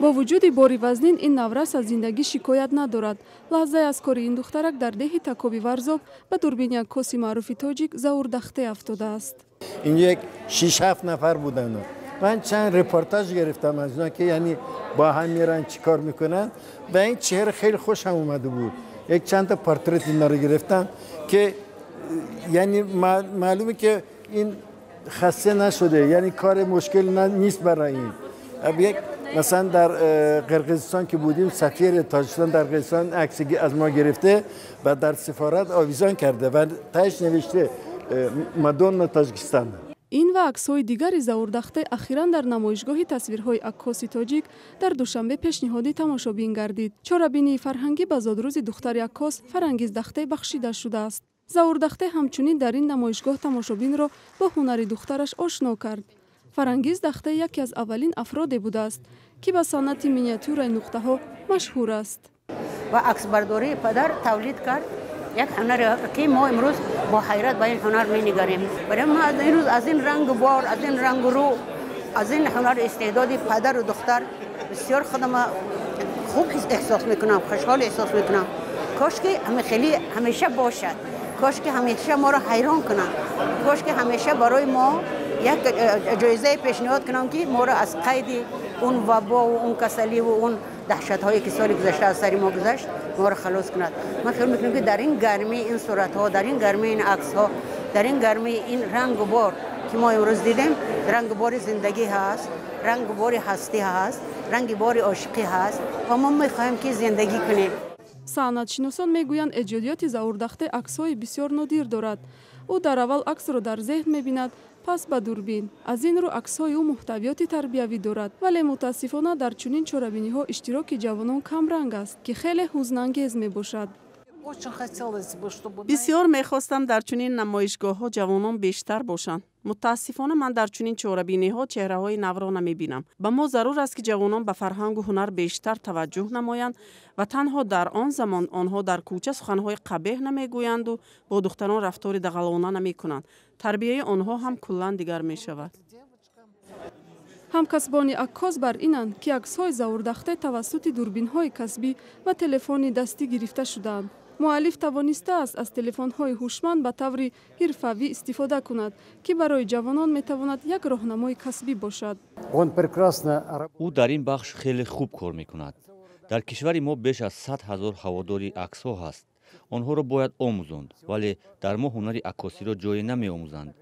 Бо вуҷуди бори вазнин ин наврас аз зиндагӣ шикоят надорад. Лаҳзае аз кори ин духтарак дар деҳи Такоби Варзоб ба дурбини аккоси маъруфи тоҷик Заур Дахте афтодааст. Инҷо як 6-7 нафар буданд. Ман чанд репортаж гирифтам аз онҳо, ки яъне бо ҳам меран, чӣ кор мекунанд, ва ин чеҳра хеле хушам омада буд. Як чанд та портрет инҳоро гирифтам, ки яъне маълуме, ки ин хаста нашуда, яъне кори мушкил нест барои ин. Як масалан дар Қирғизистон ки будем, сафири Тоҷикистон дар Қирғизистон акс аз мо гирифта ва дар сафорат овезон карда ва таҳаш навишта «Мадонна Тоҷикистон». Ин ва аксҳои дигари Заур Дахте ахиран дар намоишгоҳи тасвирҳои аккоси тоҷик дар Душанбе пешниҳоди тамошобин гардид. Чорабинии фарҳангӣ ба зодрӯзи духтари аккос Фарангиз Дахте бахшида шудааст. Заур Дахте ҳамчунин дар ин намоишгоҳ тамошобинро бо ҳунари духтараш ошно кард. Фарангиз Дахте яке аз аввалин афроде будааст, ки ба санъати миниатюраи нуқтаҳо машҳур аст. Ва аксбардории падар тавлид кард як ҳунаре, ки мо имрӯз бо ҳайрат ба ин ҳунар менигарем. Барои мо имрӯз аз ин рангу бор, аз ин рангу рӯ, аз ин ҳунару истеъдоди падару духтар бисёр худама хуб эҳсос мекунам, хушҳол эҳсос мекунам. Кош ки хеле ҳамеша бошад, кош ки ҳамеша моро ҳайрон кунанд, кош ки ҳамеша барои мо як ҷоизае пешниҳод кунам, ки моро аз қайди он вабо ва он касалӣ ва он даҳшатҳое, ки соли гузашта аз сари мо гузашт, моро халос кунад. Ман фикр мекунам, ки дар ин гармии ин суратҳо, дар ин гармии ин аксҳо, дар ин гармии ин рангу бор, ки мо имрӯз дидем, рангу бори зиндагӣ ҳаст, рангу бори ҳастӣ ҳаст, ранги бори ошиқӣ ҳаст ва мо мехоҳем, ки зиндагӣ кунем. Санъатшиносон мегӯянд, эҷодиёти Заур Дахте аксҳои бисёр нодир дорад. Ӯ дар аввал аксро дар зеҳн мебинад, пас ба дурбин. Аз ин рӯ аксҳои ӯ муҳтавиёти тарбиявӣ дорад, вале мутаассифона дар чунин чорабиниҳо иштироки ҷавонон камранг аст, ки хеле ҳузнангез мебошад. Бисёр мехостам, дар чунин намоишгоҳҳо ҷавонон бештар бошанд. Мутаассифона, ман дар чунин чорабиниҳо чеҳраҳои навро намебинам. Ба мо зарур аст, ки ҷавонон ба фарҳангу ҳунар бештар таваҷҷӯҳ намоянд ва танҳо дар он замон онҳо дар кӯча суханҳои қабеҳ намегӯянду бо духтарон рафтори дағалона намекунанд. Тарбияи онҳо ҳам куллан дигар мешавад. Ҳамкасбони аккос бар инанд, ки аксҳои Заур Дахте тавассути дурбинҳои касбӣ ва телефони дастӣ гирифта шудаанд. Муаллиф тавонистааст аз телефонҳои ҳушманд ба таври ҳирфавӣ истифода кунад, ки барои ҷавонон метавонад як роҳнамои касбӣ бошад. Ӯ дар ин бахш хеле хуб кор мекунад. Дар кишвари мо беш аз 100 000 ҳаводори аксҳо ҳаст. Онҳоро бояд омӯзонд, вале дар мо ҳунари аккосиро ҷое намеомӯзанд.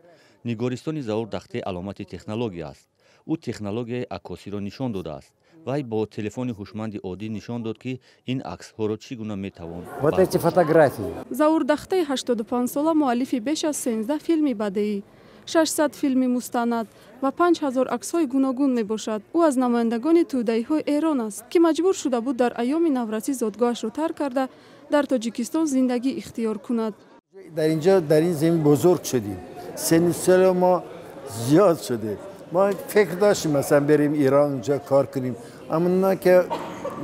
Нигористони Заур Дахте аломати технология аст. Ӯ технологияи аккосиро нишон додааст. Вай бо телефони ҳушманди оддӣ нишон дод, ки ин аксҳоро чӣ гуна метавон. Вот эти фотографии. Заур Дахтаи 85сола муаллифи беш аз 13 филми бадеӣ, 600 филми мустанад ва 5000 аксҳои гуногун мебошад. Ӯ аз намояндагони тӯдаиҳои Эрон аст, ки маҷбур шуда буд дар айёми наврасӣ зодгоҳашро тарк карда, дар Тоҷикистон зиндагӣ ихтиёр кунад. Дар инҷо, дар ин замин бузург шудем, синну соли мо зиёд шуде. Мо фикр доштем, масалан, берем Эрон, унҷо кор кунем, аммо на, ки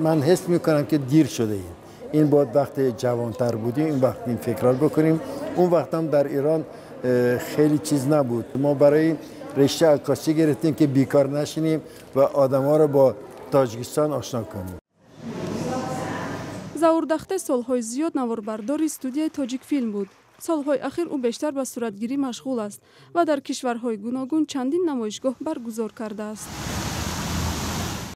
ман ҳис мекунам, ки дер шуда. Ин бояд вақти ҷавонтар будем, ин вақт ин фикрро бикунем. Он вақт ҳам дар Эрон хеле чиз набуд. Мо барои ришта аккосӣ гирифтем, ки бекор нашинем ва одамҳоро бо Тоҷикистон ошно кунем. Заур Дахте солҳои зиёд наворбардори студияи Тоҷикфилм буд. Солҳои ахир ӯ бештар ба суратгирӣ машғул аст ва дар кишварҳои гуногун чандин намоишгоҳ баргузор кардааст.